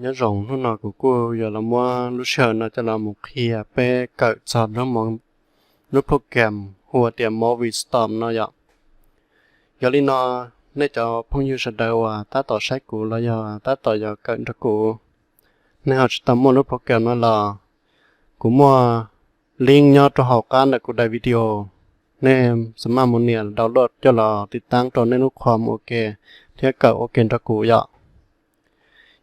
Nyob zoo, hnub no kuv kuj yuav los muab lub sij hawm no coj los mus qhia peb kawm txog lub mo-, lub program hu ua tias Movie Storm no yom. Yog li no, nej cov phooj ywg sawv daws uas tab tom saib kuv los yog tab tom yuav kawm nrog kuv, nej ho tsis tau muaj lub program no los kuv muaj link nyob rau hauv qab ntawm kuv daim video, nej xa maj mus nias download coj los tiv taab rau nej lub qhov mus ua ke thiab kawm ua ke nrog kuv yom.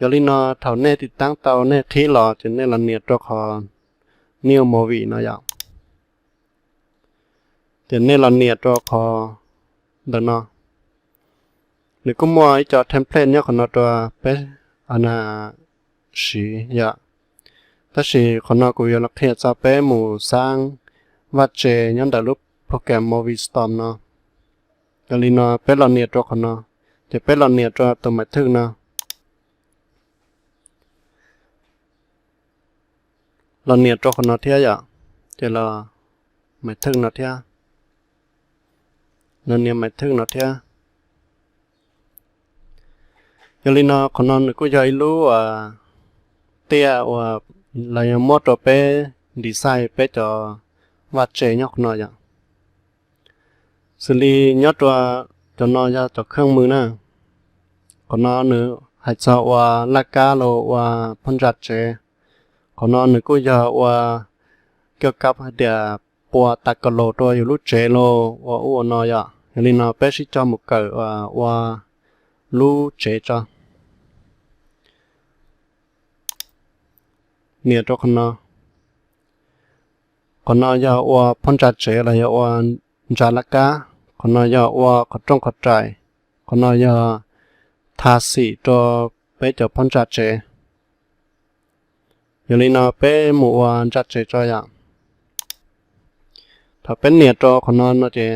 Yog li no, thaum nej tiv taab tau nej qhib los ces nej los nias rau qhov New Movie no yom. Ces nej los nias rau qhov ntawm no. Nws kuj muaj ib co template nyob qhov no rau peb, a, siv yom. Tab sis qhov no kuv yuav los qhia txog peb mus xab vaj tse nyob ntawm lub program Movie Storm no. Yog li no peb los nias rau qhov no, ces peb los nias rau tus maiv thwj no. Los nias rau qhov no thiab yom, ces los maiv thwj no thiab, los nias maiv thwj no thiab. Yog li no qhov no nws kuj yog ib lub tiaj uas lawv yuav muab rau peb design peb cov vaj tse nyob qhov no yom. Xws li nyob rau cov no yog cov kheej mws na. Qhov no nws hais txog ua laj kab los ua phab ntsa tsev. Qhov no nws kuj yog ua kiaj kab hais tias pua tas ka los rau yus lub tsev los ua ub ua no yom. Yog li no peb sib cog mus kawm ua lub tsev tso. Nias rau qhov no. Qhov no yog ua phab ntsa tsev los yog ua ntsa laj kab. Qhov no yog ua qhov rooj qhov rais. Qhov no yog tha xim rau peb cov phab ntsa tsev. Yog li no peb mus ua ntsa tsev tso yom. Thaum peb nias rau qhov no no ces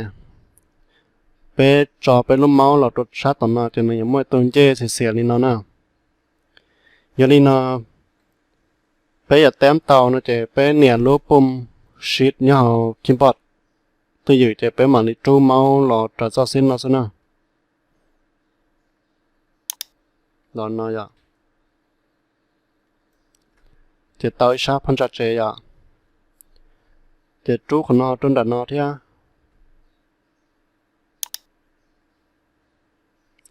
peb tso peb lub mouse los rau sab tom no ces nws yuav muaj tus ncej xiav xiav li no na. Yog li no peb yuav tab tau no ces peb nias lub pum shift nyob hauv keyboard twj ywm ces peb mam li rub mouse los raws txoj xib no xwb na. Los no yom. Ces tau ib sab phab ntsa tsev yom. Ces rub qhov no rau nram no thiab.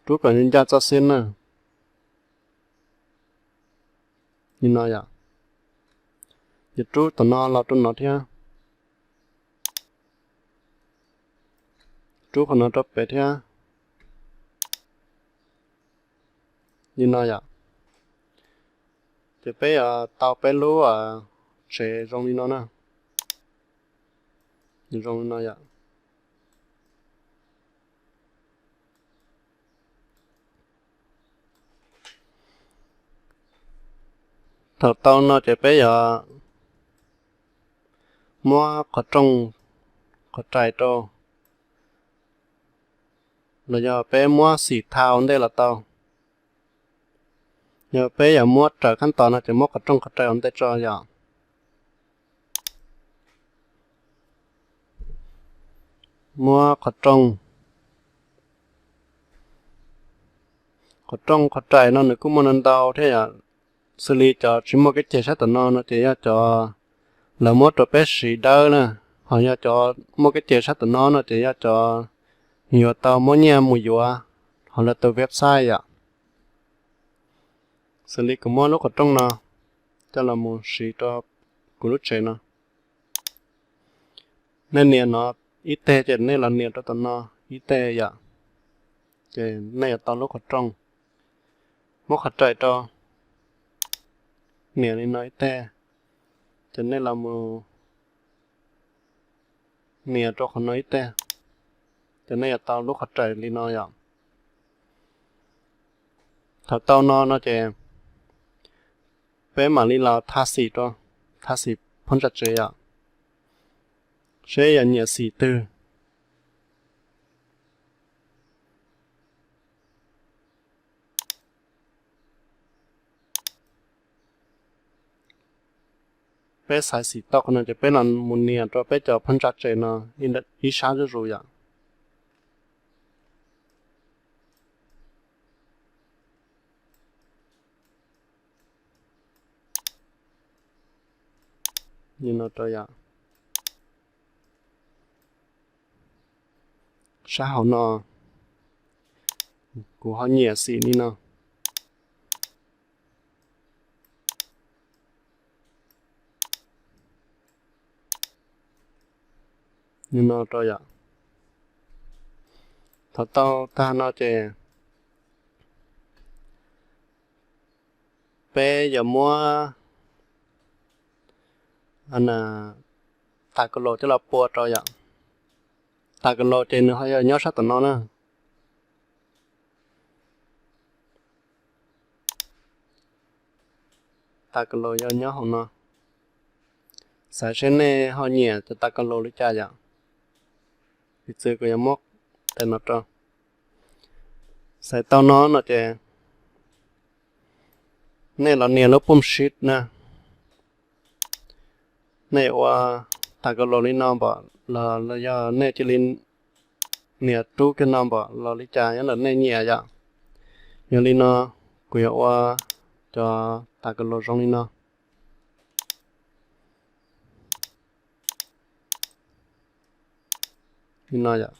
Rub kom ncaj txoj xib na. Li no yom. Ces rub tom no los rau no thiab. Rub qhov no rau pem thiab. Li no yom. Ces peb yuav tau peb lub tsev zoo li no na. Zoo li no yom. Thaum tau no ces peb yuav muab qhov rooj qhov rais rau, los yog peb muab xim tha ua ntej los tau. Yog peb yuav muab raws khab tos no ces muab qhov rooj qhov rais ua ntej tso yom. Muab qhov rooj, qhov rooj qhov rais no nws kuj muaj ntau ntau thiab yom. Xws li cov tsis muaj kab ceg sab tom no no ces yog cov lawv muab rau peb siv dawb na, ho yog cov muaj kab ceg sab tom no no ces yog cov yuav tau muab nyiaj mus yuav hauv lawv tus website yom. Xws li kuv muab lub qhov rooj no coj los mus siv rau kuv lub tsev no. Nej nias no ib teg ces nej los nias rau tom no ib teg yom. Ces nej yuav tau lub qhov rooj. Muab qhov rais rau, nias li no ib teg, ces nej los mus nias rau qhov no ib teg, ces nej yuav tau lub qhov rais li no yom. Thaum tau no no ces peb mam li los tha xim rau, tha xim phab ntsa tsev yom, seb yog nyiam xim twg. Peb xaiv xim tau qhov no ces peb los mus nias rau peb cov phab ntsa tsev no ib sab zuj zus yom. Li no rau yom. Sab hauv no kuv ho nyiam xim li no. Li no rau yom. Thaum tau tag no ces peb yuav muab tas ka laus coj los pua rau yom. Tas ka laus ces nws ho yog nyob sab tom no na. Tas ka laus yog nyob hauv no. Xav seb nej ho nyiam cov tas ka laus li cas yom. Piv txwv kuv yuav muab tes no rau. Xaiv tau no no ces nej los nias lub pum shift na. Nej ua tas ka laus li no npam los yog nej cia li nias rub kiag no npam los li cas nyob ntawm nej nyiam yom. Yog li no kuv yuav ua cov tas ka laus zoo li no. Li no yom.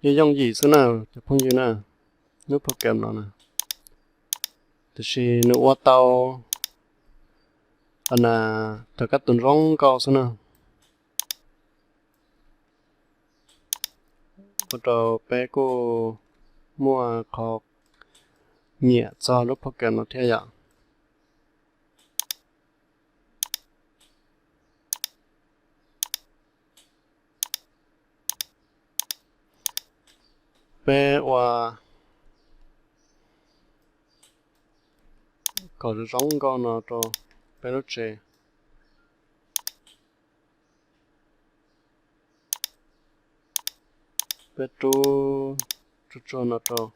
Yooj yooj yim xwb na cov phooj ywg na, lub program no na. Tiam sis nws ua tau cov kab tus zoo nkauj xwb na. Ua rau peb kuj muaj qhov nyiam txog lub program no thiab yom. Peb ua kom zoo nkauj no rau peb lub tsev. Peb rub tsuag tsuag no rau.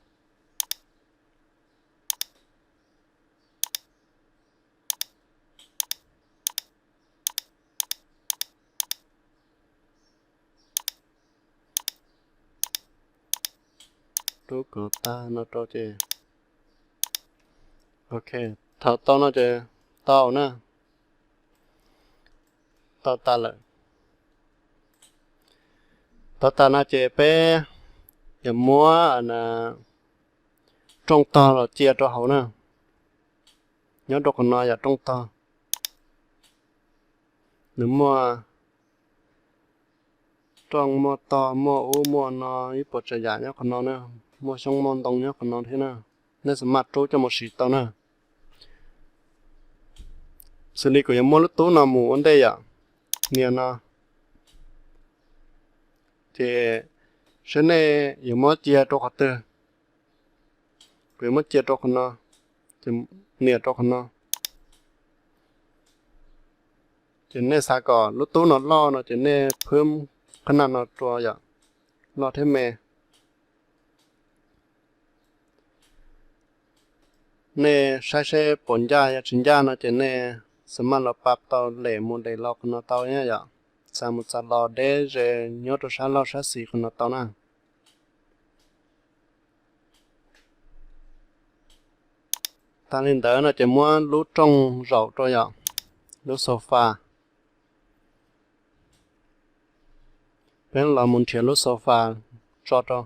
Rub kom tag no rau ces, ok, thaum tau no ces tau na. Tau tas lawm. Tau tas no ces peb yuav muab rooj tog los cia rau hauv na. Nyob rau qhov no yom, rooj tog. Nws muaj rooj muaj tog muaj ub muaj no ib puas tsav yam nyob qhov no na. Muaj xyoob muaj ntoo nyob qhov no thiab na. Nej xav maj rub coj mus siv tau na. Xws li kuv yuav muab lub tub no mus ua ntej yom. Nias no. Ces seb nej yuav muab cia rau qhov twg. Kuv yuav muab cia rau qhov no, ces nias rau qhov no. Ces nej xav kom lub tub no loj no ces nej phwb qhab naj no rua yom, loj thiab me. Nej saib seb puas ncaj, yog tsis ncaj no ces nej xav maj los pab tau lem mus lem los qhov no tau yom. Txav mus txav los deb ze nyob rau sab laug sab xis qhov no tau na. Tas li ntawd no ces muab lub rooj zaum rau yom, lub sofa. Peb los mus nrhiav lub sofa tso rau.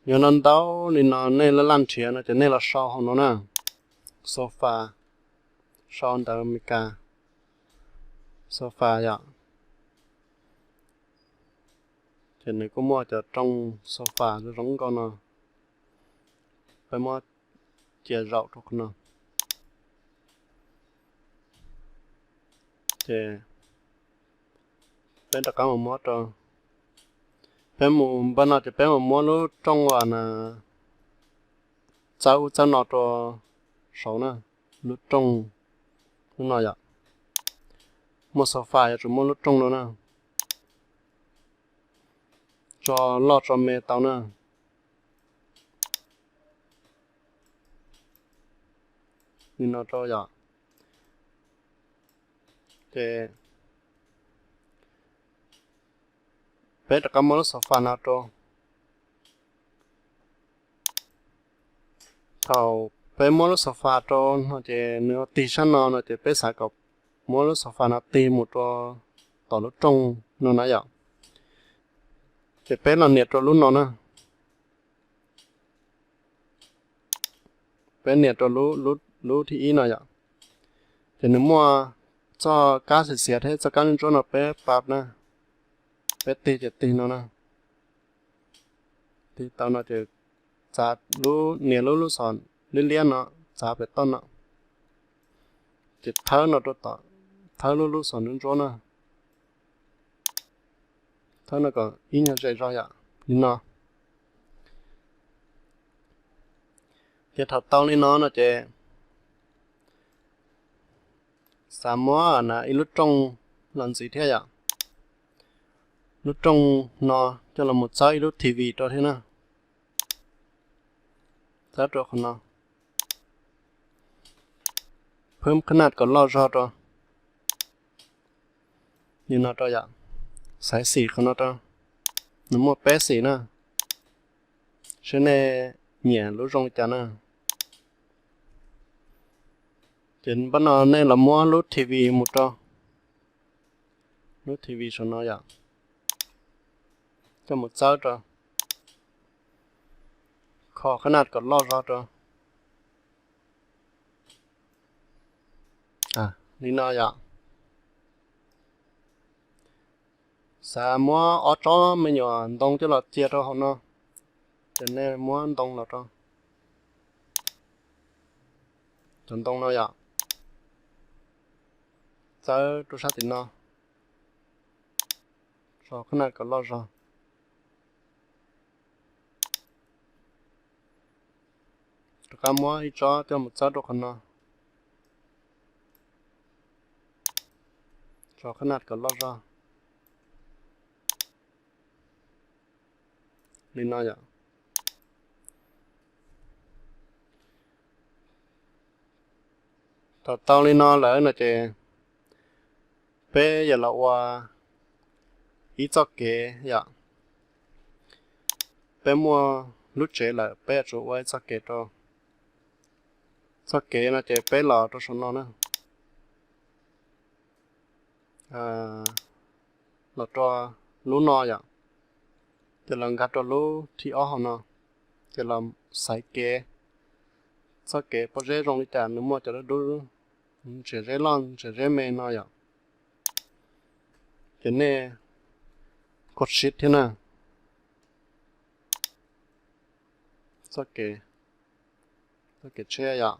Yuav no ntau li no nej laj laj nrhiav no ces nej los sau hauv no na. Sofa, sau ntawv Amelikas, sofa yom. Ces nws kuj muaj cov rooj sofa zoo nkauj no. Peb muab cia zaum rau qhov no. Ces peb rov qab mus muab rau, peb mus npaj no ces peb mus muab lub rooj uas na txawb ub txawb no rau saud na, lub rooj lub no yom. Muaj sofa yuav tsum muaj lub rooj no na, tso loj tso me tau na. Li no rau yom. Ces peb rov qab muab lub sofa no rau. Thaum peb muab lub xaus fas rau no ces nws tig sab no no ces peb xav kom muab lub xaus fas no tig mus rau tom lub rooj no na yom. Ces peb los nias rau lub no na. Peb nias rau lub thib ib no yom. Ces nws muaj txoj kab xiav xiav thiab txoj kab ntsuab ntsuab no peb pab na. Peb tig ces tig no na. Tig tau no ces txav lub, nias lub lub xos liab liab no, txav pem toj no. Ces thawb no rau tom, thawb lub lub xos ntsuab ntsuab na. Thawb no kom ib nyuag zem zog yom, li no. Ces thaum tau li no no ces xav muab na ib lub rooj los ntxiv thiab yom. Lub rooj no coj los mus txawb ib lub T V rau thiab na. Txawb rau qhov no. Phwb qhab naj kom loj zog rau. Li no rau yom. Xaiv xim qhov no rau. Nws muaj peb xim na. Saib nej nyiam lub zoo li cas na. Ces npaj no nej los muab lub T V mus rau, lub T V saum no yom, coj mus txawb rau, kho qhab naj kom loj zog rau. Li no yom. Xav muab ob tsob me nyuam ntoo coj los cia rau hauv no, ces nej muab ntoo los rau, cov ntoo no yom, txawb rau sab tim no, so qhab naj kom loj zog. Rov qab muab ib tsob coj mus txawb rau qhov no, so qhab naj kom loj zog. Li no yom. Thaum tau li no lawm no ces peb yuav los ua ib txoj kev yom. Peb muaj lub tsev lawm peb yuav tsum ua ib txoj kev rau, txoj kev no ces peb los rau saum no na. Los rau lub no yom, ces los nkag rau lub thib ob hauv no, ces los xaiv kev, txoj kev pob zeb zoo li cas nws muaj cov dub dub, ntshiav zeb loj ntshiav zeb me no yom. Ces nej kov shift thiab na. Txoj kev, txoj kev tshiab yom.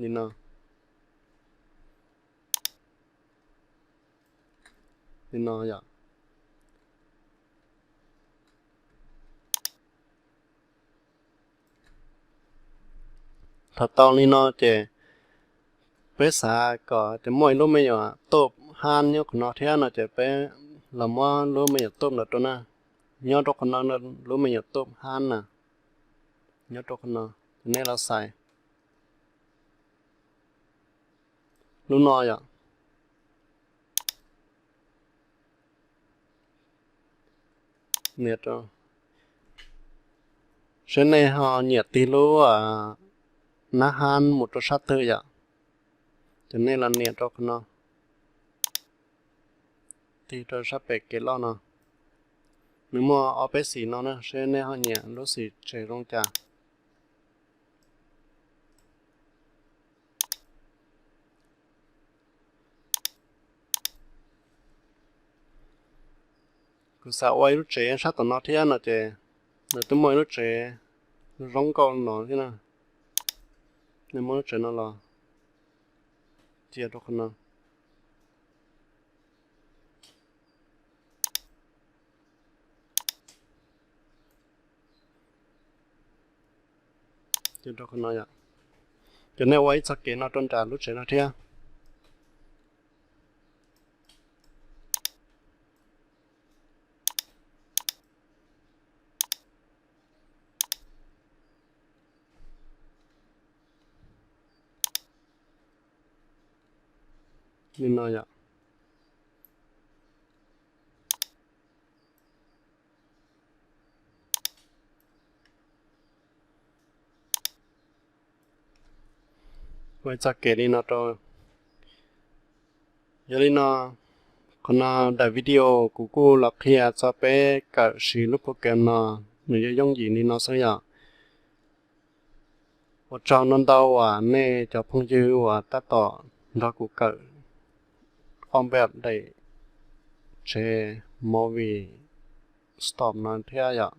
Li no, li no yom. Thaum tau li no ces peb xav kom tias muaj ib lub me nyuam tuj hab nyob qhov no thiab no ces peb los muab lub me nyuam tuj ntawd rau na. Nyob rau qhov no, lub me nyuam tuj hab na, nyob rau qhov no, ces nej los xaiv lub no yom. Nias rau, saib nej ho nyiam tig lub nab hab mus rau sab twg yom. Ces nej los nias rau qhov no, tig rau sab pem kev loj no. Nws muaj ob peb xim no na, saib nej ho nyiam lub xim tsev zoo cas. Kuv xav ua ib lub tsev sab tom no thiab no ces nws twb muaj ib lub tsev zoo nkauj no thiab na. Nej muab lub tsev no los cia rau qhov no. Ces nej ua ib txoj kev no rau nram lub tsev no thiab. Li no yom. Ua txoj kev li no rau. Yog li no, qhov no daim video kuv kuj los qhia txog peb kawm siv lub program no, nws yuav yooj yim li no xwb yom. Ua tsaug ntau ntau uas nej cov phooj ywg uas tab tom nrog kuv kawm Ompat daim tsev Movie Stop no thiab yom.